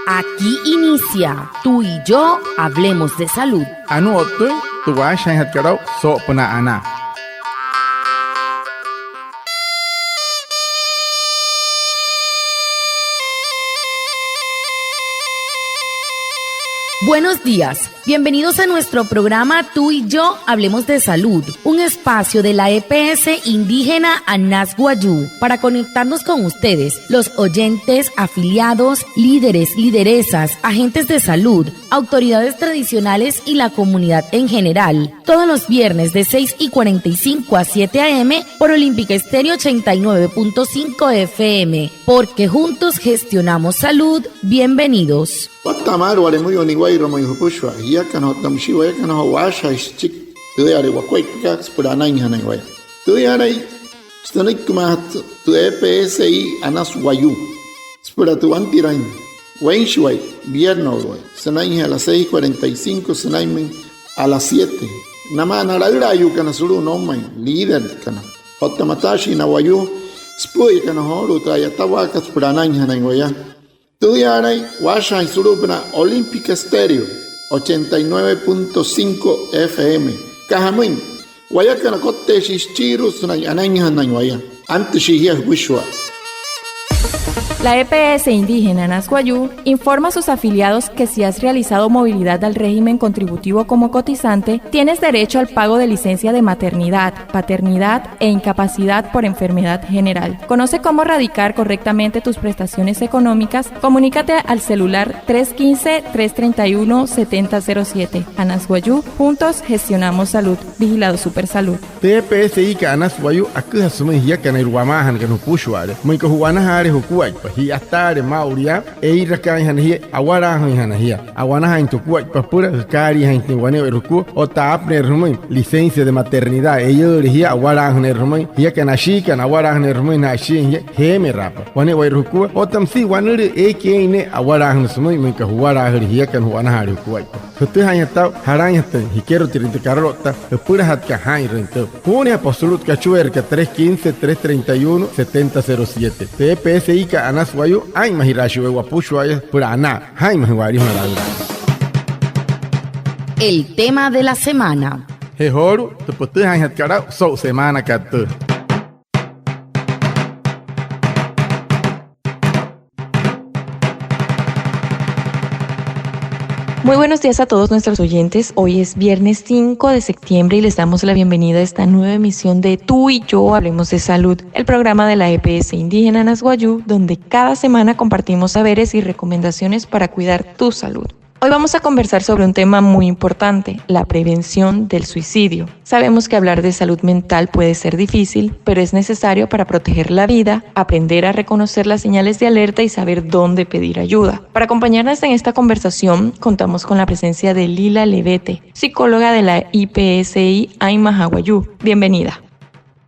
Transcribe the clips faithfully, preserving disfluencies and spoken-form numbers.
Aquí inicia Tú y yo hablemos de salud. Anuu o'ttüin tü waashajaainjatkat aa'u soo'opünaa anaa. Buenos días. Bienvenidos a nuestro programa Tú y yo hablemos de salud, un espacio de la E P S indígena Anas Wayuu para conectarnos con ustedes, los oyentes, afiliados, líderes, lideresas, agentes de salud, autoridades tradicionales y la comunidad en general. Todos los viernes de seis y cuarenta y cinco a siete a. m. por Olímpica Estéreo ochenta y nueve punto cinco F M, porque juntos gestionamos salud. Bienvenidos. Watta'a maalü wale müyuu niwa'irua ma'i jüpüshua jiakana otta müshii wayakana joo waashajaashi süchiki tüüyale wakuaippakat süpüla anainjanain waya. Tüüyanai sünüikimaajatü tü E P S I Anas Wayuu süpüla tü wantiraain weinshiwai, vierno'uluwai, sünainjee a las seis cuarenta y cinco sünainmüin a las siete. Namaa na laülaayuukana sulu'u noumain, líderkana otta mataashii na wayuu süpü'üyakana joolu'u tü a'yatawaakat süpüla anainjanain waya. Tüüyaanai waashajaain sulu'upünaa Olímpica Estéreo ochenta y nueve punto cinco F M, aka jamüin wayakana kotteeshii süchiirua sünain anainjanain waya. Antüshii jia jüpüshua. La E P S indígena Anas Wayuu informa a sus afiliados que si has realizado movilidad al régimen contributivo como cotizante, tienes derecho al pago de licencia de maternidad, paternidad e incapacidad por enfermedad general. Conoce cómo radicar correctamente tus prestaciones económicas. Comunícate al celular tres quince, tres treinta y uno, setenta cero siete. Anas Wayuu, juntos gestionamos salud. Vigilado Supersalud. Tü E P S I kat Anas Wayuu aküjasü sümüin jiakanairua wamaajanakana jüpüshua'ale, müin aka ju'wanajaale jukuaippa, ji'yataale maa'ulu yaa, ee'irakaainjana jia, awalaajüinjana jia. A'wanajaain tü jukuaippa süpüla jükaaliijainjatüin wane'ewai jukua otta aapüneerü jümüin licencia de maternidad, eyüle jia, awalaajüneerü jümüin jiakana ashiikana, awalaajüneerü jümüin na ashiin jia jeemeraapa wane'ewai jukua otta müsia wanülüü eekai eein ne'e, awalaajünüsü sümüin müin aka juwalaajüle jiakana ju'wanajaale jukuaippa. Jütüjaainjatü aa'u jalainjatüin jikerotirüin tü karaloukta jüpülajatkat jaa'inrüin tüü. Juuniajapa sulu'u tü kachueerakat tres quince, tres treinta y uno, setenta cero siete. Tü E P S I kat Anas Wayuu, aa'inmajiraashii waya wapüshua'aya süpüla anaa. Jaa'inmajüin wa'alijuna laülaa. El tema de la semana. Je joolu'u tü pütüjaainjatkat aa'u so'u semaanakat tüü. Muy buenos días a todos nuestros oyentes. Hoy es viernes cinco de septiembre y les damos la bienvenida a esta nueva emisión de Tú y yo hablemos de salud, el programa de la E P S indígena Anas Wayuu, donde cada semana compartimos saberes y recomendaciones para cuidar tu salud. Hoy vamos a conversar sobre un tema muy importante, la prevención del suicidio. Sabemos que hablar de salud mental puede ser difícil, pero es necesario para proteger la vida, aprender a reconocer las señales de alerta y saber dónde pedir ayuda. Para acompañarnos en esta conversación, contamos con la presencia de Lila Levete, psicóloga de la I P S I Aymajawayuu. Bienvenida.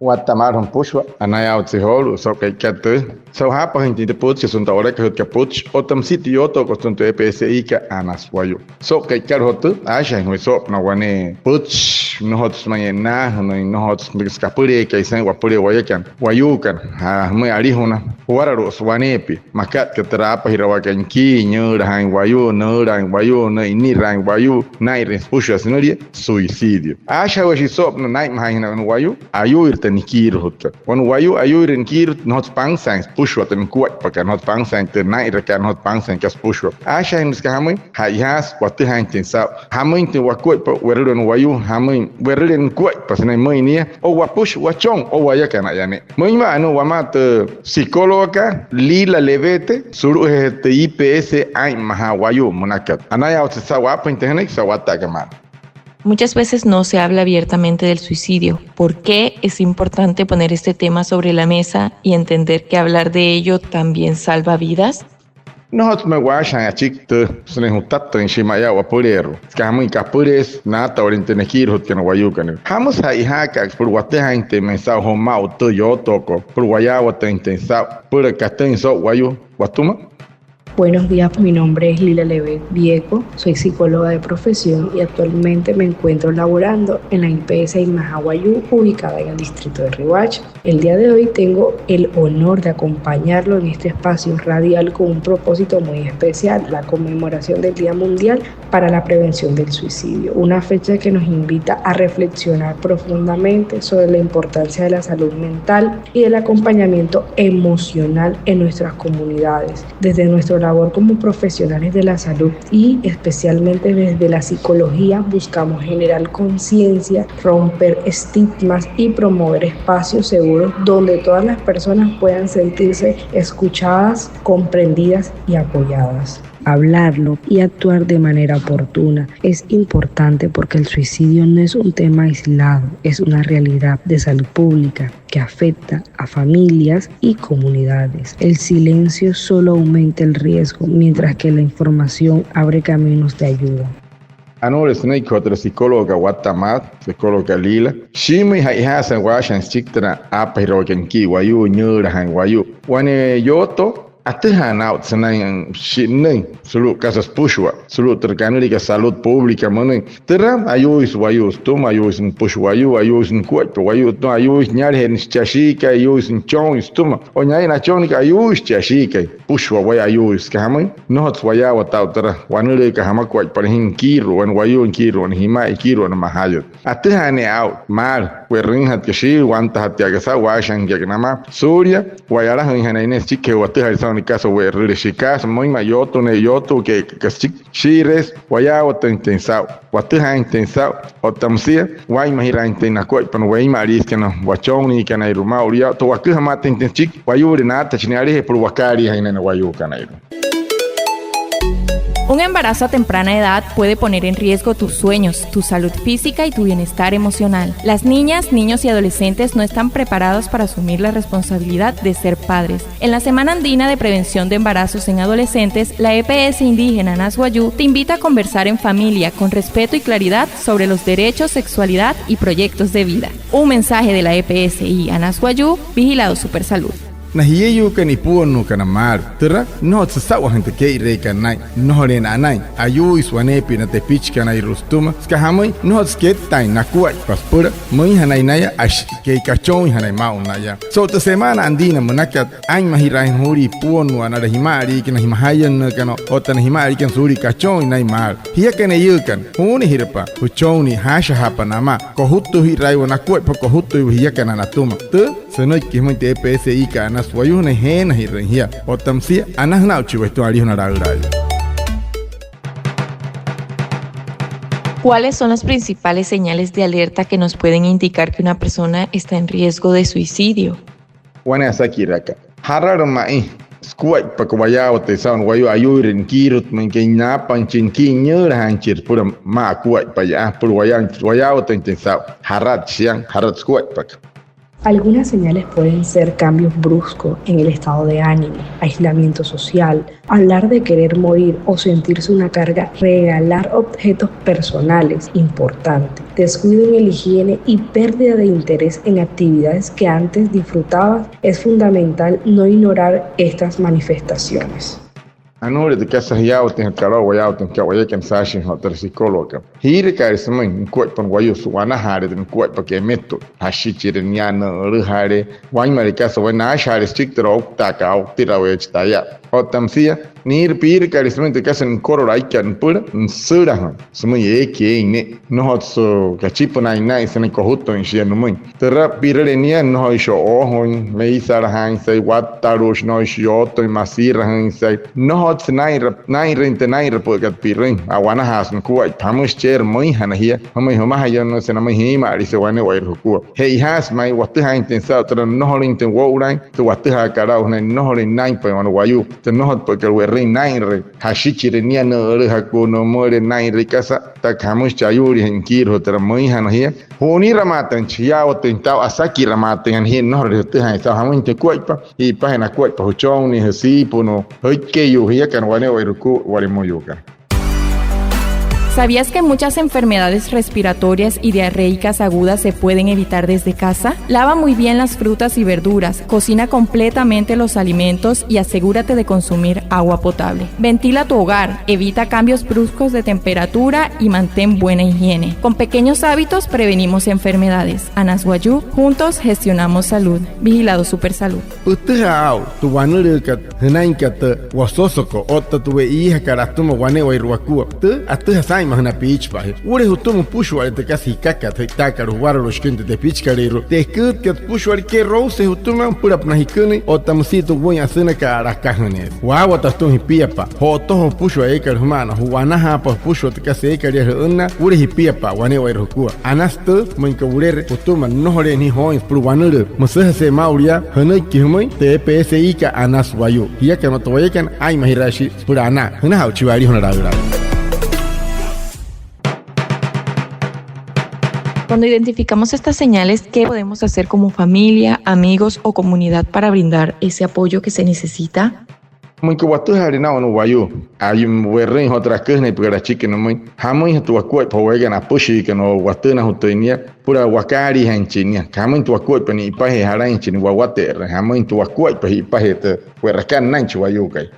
Watta'a maalü jümüin jüpüshua, anayaawatse joolu'u so'u ka'ikat tüü. Saa'u jaapajüinjatüin tü pütchi sünain tü a'walakajütkat pütchi otta müsia tü yootookot sütüma tü E P S I kat Anas Wayuu. So'u ka'ikat joo tüü, aashajaain joo soo'opünaa wane pütchi, nnojotsü ma'i e'nnaajünüin, nnojotsü süka apüleekai saa'in wapülee wayakana, wayuukana, jaa, jümüin alijuna, juwaralu'usü waneepia. Makat aka tü aapajirawaakat nikii, niyüülajaain wayuu, nüülaain wayuu, nü'iniraain wayuu, naa'inrüin süpüshua sünülia suicidio. Aashajaweeshii soo'opünaa naa'inmajaainjanain wane wayuu ayuuire tü nikiiru'ujutkat. Wane wayuu ayuuire nikiiru'ujut, nnojotsü pansaain süpüshua tü nukuaippakat, nnojotsü pansaain tü naa'inrakat, nnojotsü pansaain aka süpüshua. Aashajaainjana süka jamüin, ja'ijaasü watüjaainjatüin saa'u jamüinjatüin wakuaippa we'rüle wane wayuu, jamüin we'rüle nukuaippa sünain müin nia, o wapüshi, wachon, o wayakana yaa ne'e. Müinma'a anuu wamaa tü psicólogakat Lila Levete sulu'ujee tü I P S Aymajawayuu münakat. Anayaawatse saa'u waapajüinjatüin jünüiki, saa'u watta'akat maalü. Muchas veces no se habla abiertamente del suicidio. ¿Por qué es importante poner este tema sobre la mesa y entender que hablar de ello también salva vidas? Nnojotsü ma'i waashajaain achiki tüü sünain jutatüin shia mayaa wapüleerua. Süka jamüin kapüleesü naatawalüin tü nekiiru'ujutkat na wayuukana. ¿Jamüsü ja'ijaaka süpüla watüjaainjatüin ma'i saa'u joo maa'u tü yootookot süpüla wayaawatüinjatüin saa'u süpüla katüin so'u wayuu watüma? Buenos días, mi nombre es Lila Levet Vieco, soy psicóloga de profesión y actualmente me encuentro laborando en la I P S I Anas Wayuu, ubicada en el distrito de Riohacha. El día de hoy tengo el honor de acompañarlo en este espacio radial con un propósito muy especial, la conmemoración del Día Mundial para la Prevención del Suicidio, una fecha que nos invita a reflexionar profundamente sobre la importancia de la salud mental y del acompañamiento emocional en nuestras comunidades. Desde nuestra labor como profesionales de la salud y especialmente desde la psicología, buscamos generar conciencia, romper estigmas y promover espacios seguros donde todas las personas puedan sentirse escuchadas, comprendidas y apoyadas. Hablarlo y actuar de manera oportuna es importante porque el suicidio no es un tema aislado, es una realidad de salud pública que afecta a familias y comunidades. El silencio solo aumenta el riesgo, mientras que la información abre caminos de ayuda. Anuule sünüiki joo türa psicólogokat watta maalü, psicólogokat Lila. Shiimüin ja'ijaasü waashajaain süchiki türa aapajiraakat nikii wayuu, niyüülajaain wayuu. Wane yooto, atüjaana aa'ut sünain shi'nnüin sulu'u kasa süpüshua, sulu'u türa kanüliakat salud pública münüin. Türa ayuuisü wayuu sütüma, ayuuisü nüpüshi wayuu, ayuuisü nukuaippa wayuu sütüma, ayuuisü niyalaje'e nüshi chi ashiikai, ayuuisü nüchooin sütüma. O naya nachooin nüka, ayuuisü chi ashiikai süpüshua wayuu, ayuuisü. Süka jamüin, nnojotsü wayaawata aa'u türa wanülüükat jamakuaippa jia nikiiru'u wane wayuu, nikiiru'u wane jima'i, nikiiru'u wane majayüt. Atüjaane'e aa'u maalü we'rüinjatka shia, wantajatkat aka saa'u, waashajaainjatka namaa. Suulia wa'yalajüinjanain ne'e süchikijee watüjaain saa'u wane kasa we'rüle. Shikaasa müinma'a yootuu, ne'e yootuukai aka süchiki, shii'iree wayaawatüinjatüin saa'u, watüjaainjatüin saa'u. Otta müsia waa'inmajiraainjatüin nakuaippa na weinma'aliisekana, wachonniikanairua maa'ulu yaa, otta waküjamaatüinjatüin süchiki wayuulia naatachi ne'e, aliajee süpüla wakaaliijaain na wayuukanairua. Un embarazo a temprana edad puede poner en riesgo tus sueños, tu salud física y tu bienestar emocional. Las niñas, niños y adolescentes no están preparados para asumir la responsabilidad de ser padres. En la Semana Andina de Prevención de Embarazos en Adolescentes, la E P S indígena Anas Wayuu te invita a conversar en familia, con respeto y claridad sobre los derechos, sexualidad y proyectos de vida. Un mensaje de la E P S I Anas Wayuu, vigilado Supersalud. Na jieyuukana ipuonnuukana maalü, türa nnojotsü süsa'wajaain tü kee'ireekat naa'in, nnojoleena anain. Ayuuisü waneepia na tepichikanairua sütüma, süka jamüin, nnojotsü kettaain nakuaippa süpüla müinjanain naya ashikai, kachooinjanain maa'u naya. So'u tü semana andina münakat, aa'inmajiraainjana juulia ipuonnua na jima'aliikana, na majayünnüükana otta na jima'aliikana suulia kachooin naya maalü. Jiakana eiyuukana, juunajirapa jüchonnii, jaashajaapa namaa, kojutujiraaiwa nakuaippa, kojutuiwa jiakana natüma. Tü sünüiki jümüin tü E P S I kat Anas Wayuu sünain jeenajirüin jia. Otta müsia anajüna aa'uchi wayuu sütüma alijuna laülaayuu. ¿Cuáles son las principales señales de alerta que nos pueden indicar que una persona está en riesgo de suicidio? Wane asakiraaka: jaralü ma'i sukuaippaka wayaawatüin saa'u wayuu ayuuire nikiirutmüin, aka naapainjachin, nikii niyüülajaainjachin süpüla maa akuaippa yaa, süpüla waya-, wayaawatüinjatüin saa'u. Jaratshi shia, jaratü sukuaippaka. Algunas señales pueden ser cambios bruscos en el estado de ánimo, aislamiento social, hablar de querer morir o sentirse una carga, regalar objetos personales importantes, descuido en el higiene y pérdida de interés en actividades que antes disfrutabas. Es fundamental no ignorar estas manifestaciones. Anuule tü kasa jiyaawatüinjatkat aa'u, wayaawatüinjatkat wayakana, saashin joo türa psicólogokat. Jiiraka'ale sümüin nukuaippa wayuu, su'wanajaale tü nukuaippakat emetut, jashichire nia, nü'ülüjaale, wainmale kasa waya, naashajaale süchiki türa ouktaakat, ouktiraweechi taya. Otta müsia niirü, piiraka'ale sümüin tü kasa nükorolo aikat nüpüla, nüsülajüin sümüin eekai eein ne'e. Nnojotsü kachipünaain naa'in sünain kojutüin shia nümüin. Türa pi'rüle nia, nnojoishi o'oojüin, meisalajaainjasai, wattaluushi, nnojoishi yootüin, masiirajüinsai. Nnojotsü naa'inra, naa'inrüin tü naa'inrapü'ükat pi'rüin. A'wanajaasü nukuaippa, jamüshi cheerü müinjana jia, jümüin jümajayünnüse namüin, jiima'alise wane'ewai jukua. Che'ojaasü ma'i watüjaainjatüin saa'u türa nnojolüinjatüin woo'ulaain tü watüjaakat aa'u sünain nnojolüin naa'inpain wane wayuu, tü nnojotpü'ükat we'rüin naa'inrüin. Jashichire nia, nü'ülüjakuu nümüle, naa'inrüin kasa, otta aka jamüshi chi ayuulijatüin nikiiru'ujee türa müinjana jia. Ju'uniramaatüinjachi jiyaawatüin saa'u, asakiramaatüinjana jia nnojorule jütüjaain saa'u, jamüinjatü nukuaippa, ji'ipajee nakuaippa jüchonnii, jüsiipünuu, jüikeyuu, jiakana wane'ewai jukua, wa'lemüyuukana. ¿Sabías que muchas enfermedades respiratorias y diarreicas agudas se pueden evitar desde casa? Lava muy bien las frutas y verduras, cocina completamente los alimentos y asegúrate de consumir agua potable. Ventila tu hogar, evita cambios bruscos de temperatura y mantén buena higiene. Con pequeños hábitos prevenimos enfermedades. Anas Wayuu, juntos gestionamos salud. Vigilado Supersalud. Pütüjaa aa'u tü wanülüükat jünainkat tü wososokot otta tü we'iijakat atüma wane'ewai wakua. Tü atüjaa saa'inmajünaa piichipa'a. Wuule jütüma jüpüshua'ale tü kasa jikakat je'itaakat juwaralu'u shiküin tü tepichikalüirua. Tü eküütkat jüpüshua'ale kerouse jütüma, süpülapünaa jikünüin otta müsia tü wüin asünakat a'lakajüneerü. Waawata jütüma jipiapa'a. Jo'otojoo jüpüshua eekat jüma'ana, ju'wanajaapa jüpüshua tü kasa eekat yaa jü'ünnaa. Wuule jipiapa'a wane'ewai jukua. Anasü tü müinka wulere jütüma, nnojoleena jia jooin süpüla wanülüü. Müsüjase'e maa'ulu yaa jünüiki jümüin tü E P S I kat Anas Wayuu. Jiakana otta wayakana, aa'inmajiraashii süpüla anaa. Jünaja'uchi waya alijuna laülaü. Cuando identificamos estas señales, ¿qué podemos hacer como familia, amigos o comunidad para brindar ese apoyo que se necesita? Müinka watüjaale naa'u na wayuu, ayu'müin we'rüin joo tü aküjünainpakat achiki nümüin, jamüinjatü wakuaippa joo eekana apüshiikana o watünajutüin nia süpüla wakaaliijainjachin nia. Jamüinjatü wakuaippa ni'ipajee jalainjachin nia wawate'erüin, jamüinjatü wakuaippa ji'ipajee tü we'rakat nünain chi wayuukai.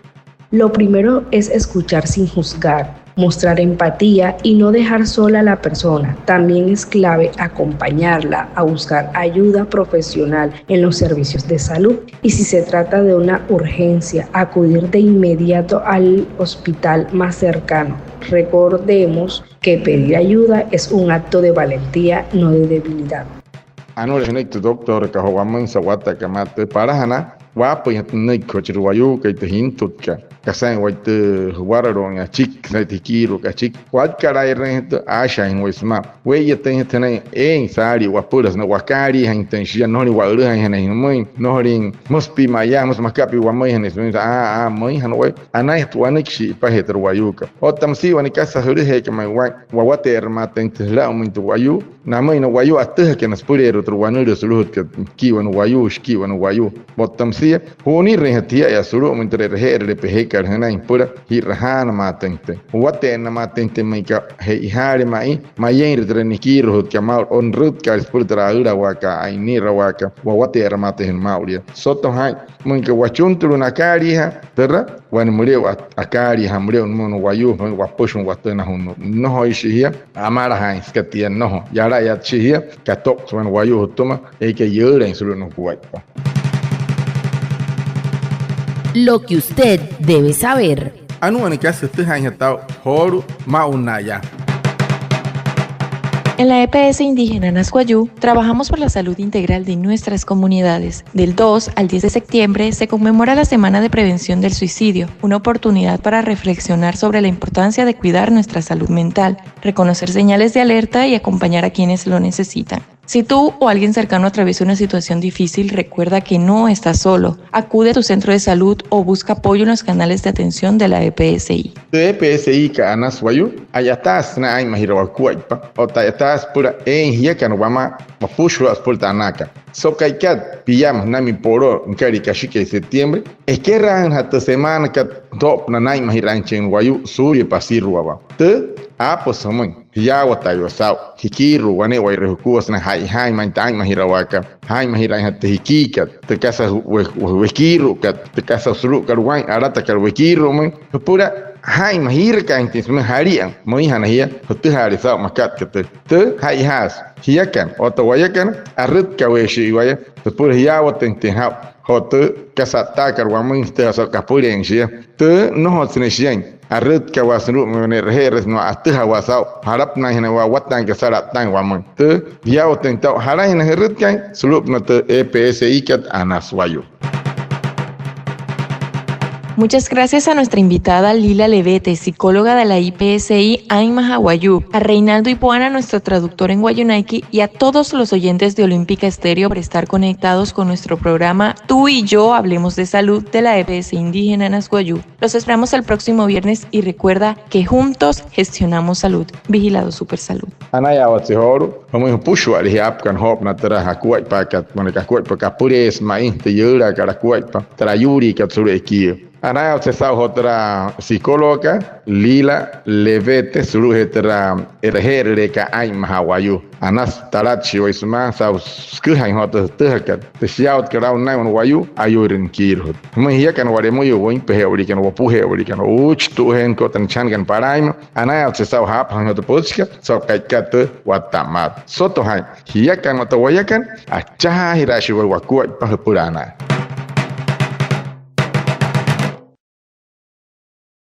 Lo primero es escuchar sin juzgar, mostrar empatía y no dejar sola a la persona. También es clave acompañarla a buscar ayuda profesional en los servicios de salud y, si se trata de una urgencia, acudir de inmediato al hospital más cercano. Recordemos que pedir ayuda es un acto de valentía, no de debilidad. Anuu jünüiki tü doctorkat joo wamüin sa'wataka maa tü palajana, waapüinjatü nünüiki joo chi wayuukai tü jintutkat. Kasain waya tü juwaralu'uin achiki, kasain tü jikiiru'ukat achiki. Watkalaairüinjatü, aashajaainjana waya sümaa. Wee'iyatüinjatü jünain eein saalii wapüla sünain wakaaliijainjatüin shia, nnojolüin wa'ülüjainjanain jümüin, nnojolüin müsü pia mayaa, müsü maka pia wamüinjanain sümüin. Aa, aa, müinjana waya. Anainjatü wanüiki shi'ipajee tü wayuukat. Otta müsia wane kasa jülüjeeka ma'i waa'in wawate'eramaatüin tü jüla'umüin tü wayuu. Namüin na wayuu atüjakana süpüleerua tü wanülüü sulu'ujatkat, shikii wane wayuu, shikii wane wayuu. Otta müsia ju'unirüinjatü jia'aya sulu'umüin tü e'reje'erüle pejekat jünain süpüla ji'rajaanamaatüinjatüin, juwate'ennamaatüinjatüin müin aka che'ojaale ma'i, mayeinre türa nikiiru'ujatkat maa'ulu, o nürütkaale süpüla türa aülawaakat, a'innirawaakat, wawate'eramaatüin jünain maa'ulu yaa. Soto jaa'in müin aka wachuntulu'u na akaaliijaa, türa wane müle'u a-, akaaliijaa, müle'u nümüin na wayuu, müin wapüshua watünajunnu'u. Nnojoishi jia amalajaain süka tia, nnojo. Yalayatshi jia kato'u sümaa na wayuu jütüma eekai yüülain sulu'u na jukuaippa. Lo que usted debe saber. Anuu wane kasa jütüjaainjatü aa'u joolu'u maa'unnaa yaa. En la E P S indígena Anas Wayuu trabajamos por la salud integral de nuestras comunidades. Del dos al diez de septiembre se conmemora la Semana de Prevención del Suicidio, una oportunidad para reflexionar sobre la importancia de cuidar nuestra salud mental, reconocer señales de alerta y acompañar a quienes lo necesitan. Si tú o alguien cercano atraviesa una situación difícil, recuerda que no estás solo. Acude a tu centro de salud o busca apoyo en los canales de atención de la E P S I. Tü E P S I kat Anas Wayuu, a'yataasü sünain aa'inmajirawaa wakuaippa, otta a'yataasü süpüla eein jiakana wamaa wapüshua süpüla tü anaakat. So'u ka'ikat piama, namüin poloo nükalia kashikai septiembre, ekeraajünajatü tü semaanakat soo'opünaa naa'inmajiraainjachin wayuu suulia pasiruawaa. Tü aapüsü jümüin jiyaawataiwa saa'u jikiiru'u wane'ewai jukua sünain ja'ijaain ma'i tü aa'inmajirawaakat, jaa'inmajiraainjatü tü jikiikat, tü kasa we-, we-, wekiiru'ukat, tü kasa sulu'ukat waa'in alatakat wekiiru'umüin, jüpüla jaa'inmajiirakaainjatüin sümüin jalia. Müinjana jia jütüjaale saa'u makat aka tü, tü ja'ijaasü jiakana otta wayakana, arütkaweeshii waya süpüla jiyaawatüinjatüin jaa'u joo tü kasa a'ttaakat wamüin, jütüjaa saa'u kapüleein shia. Tü, nnojotsü ne'e shiain arütkawaa sulu'umüin wane e'reje'ere, sümaa atüjawaa saa'u jalapünaainjanain wa'wataain kasa a'ttaain wamüin. Tü, jiyaawatüin saa'u jalainjanain jürütkaain sulu'upünaa tü E P S I kat Anas Wayuu. Muchas gracias a nuestra invitada Lila Levete, psicóloga de la I P S I Aymajawayuu, a Reinaldo Ipuana, nuestro traductor en wayuunaiki, y a todos los oyentes de Olímpica Estéreo por estar conectados con nuestro programa Tú y yo hablemos de salud de la E P S I Indígena Anas Wayuu. Los esperamos el próximo viernes y recuerda que juntos gestionamos salud. Vigilado Supersalud. Anayaawatse joolu'u jümüin jüpüshua'ale jia aapükana joo'opünaa türa akuaippaakat, wane akuaippa kapüleesü ma'i tü yüülakat akuaippa, türa ayuuliikat sulu'u ekiiyüü. Anayaawatse saa'u joo türa psicólogokat Lila Levete sulu'ujee türa e'reje'erüleekat aa'inmajaa wayuu. Anasü talatshii wayuu sümaa saa'u süküjain joo tü jütüjakat, tü shiyaawatkat aa'u nünain wane wayuu ayuuire nikiiru'ujut. Jümüin jiakana wa'lemüyuu wüinpaje'ewaliikana, wopuje'ewaliikana, uuchitu'ujeenakot otta na chajanakana palainma. Anayaawatse saa'u jaapajüin joo tü pütchikat saa'u ka'ikat tü watta'a maalü. Soto jaa'in, jiakana otta wayakana, achajaajiraashii waya wakuaippa jüpüla anaa.